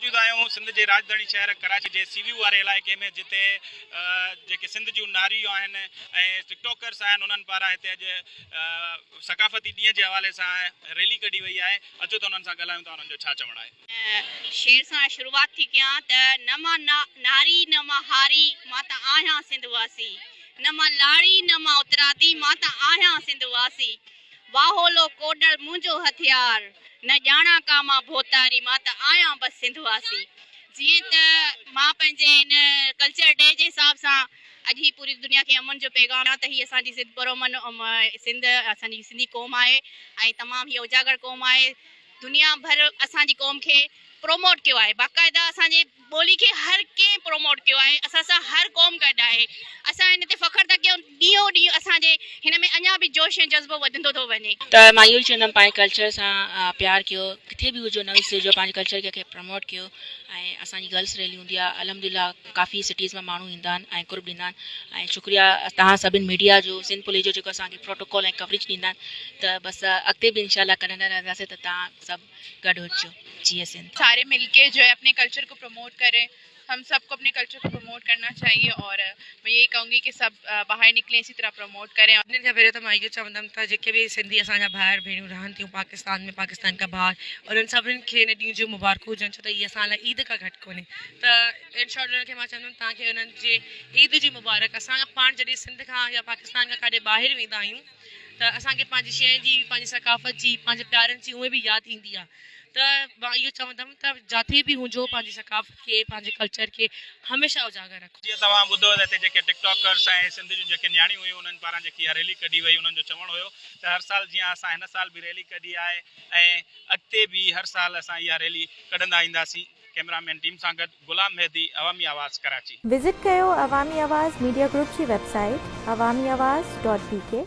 موجود آهيون سنڌ جي راڄڌاڻي شهر ڪراچي جي سي ويو واري علائقي ۾ جتي جيڪي سنڌ جون ناريون آهن ۽ ٽڪ ٽاڪرس آهن انهن پاران هتي اڄ ثقافتي ڏينهن جي حوالي سان ريلي ڪڍي وئي آهي اچو ته انهن سان ڳالهايون ٿا انهن جو ڇا چوڻ آهي. شعر سان شروعات ٿي ڪيان ته نه مان ناري نه مان هاري مان ته آهيان سنڌ واسي نه مان لاڙي نه مان اترادي مان ته آهيان سنڌ واسي واهولو ڪوڏر منهنجو هٿيار، نه ڄاڻان ڪا مان ڀوتاري، مان ته آهيان بس سنڌ واسي. جيئن ته مان پنهنجي هن ڪلچر ڊي جي حساب سان اڄ هي پوري دنيا کي امن جو پيغام ڏيان ته هي اسان جي سنڌ پرامن سنڌ اسان جي سنڌي قوم آهي ۽ تمام هي اجاگر قوم آهي دنيا ڀر اسان جي قوم کي پروموٽ ڪيو آهي باقاعده اسان جي ٻولي کي هر ڪنهن پروموٽ ڪيو آهي اسان سان هر قوم گڏ آهي اسان ان تي فخر ٿا ڪيون ڏينهون ڏينهن اسان جي هن ۾ اڃا به جوش ۽ جذبو وڌندو ٿو وڃي. ته مان اهو ئي چوندم پنهنجي ڪلچر سان پيار ڪيو ڪٿي به هجو نه وسرجو پنهنجي ڪلچر کي پروموٽ ڪيو ۽ اسان جي گرلس ريلي هوندي آهي الحمد لله ڪافي سٽيز مان ماڻهو ايندا آهن ۽ قرب ڏيندا آهن ۽ شڪريه توهان سڀني ميڊيا جو سنڌ پوليس جو جيڪو اسان کي پروٽوڪول ۽ ڪوريج ڏيندا آهن ته بس اڳتي به انشاء الله ڪڍندا رهنداسين ته توهان سڀ گڏ هجو جيئي سنڌ. ساري مل ڪي جو هي اپني ڪلچر ڪو پروموٽ ڪرين هم سب ڪو اپني ڪلچر ڪو پروموٽ ڪرنا چاهيي اور مين يهي ڪهون گي ڪي سب باهر نڪلين اسي طرح پروموٽ ڪرين. سڀني کان پهريون ته مان اهو چوندم ته جيڪي به سنڌي اسان جا ڀائر ڀيڻيون رهن ٿيون پاڪستان ۾ پاڪستان کان ٻاهر انهن سڀني کي هن ڏينهن جون مبارڪون هجن ڇو ته هي اسان لاء عيد کان گهٽ ڪونهي ته ان شارٽ انهن کي مان چوندم توهان کي انهن جي عيد جي مبارڪ اسان پاڻ جڏهن سنڌ کان يا پاڪستان کان ڪاڏي ٻاهر ويندا آهيون ته اسان کي پنهنجي شين جي پنهنجي ثقافت جي پنهنجي پيارن جي اونئن به ياد ايندي آهي ته مان اهو چوندم ته جاٿي به هجو پنهنجي ثقافت کي پنهنجي ڪلچر کي هميشه اجاگر رکو. جيئن توهان ٻڌو ته هتي جيڪي ٽڪ ٽاڪرس ۽ سنڌ جون جيڪي نياڻيون هيون انهن پاران جيڪي اها ريلي ڪڍي وئي انهن جو چوڻ هيو ته هر سال جيان اسان هن سال به ريلي ڪڍي آهي ۽ اڳتي به هر سال اسان اها ريلي ڪڍندا اينداسين. ڪئميرا مين ٽيم سان گڏ غلام مهدي، عوامي آواز، ڪراچي. وزٽ ڪيو عوامي آواز ميڊيا گروپ جي website Awami Awaz dot B K.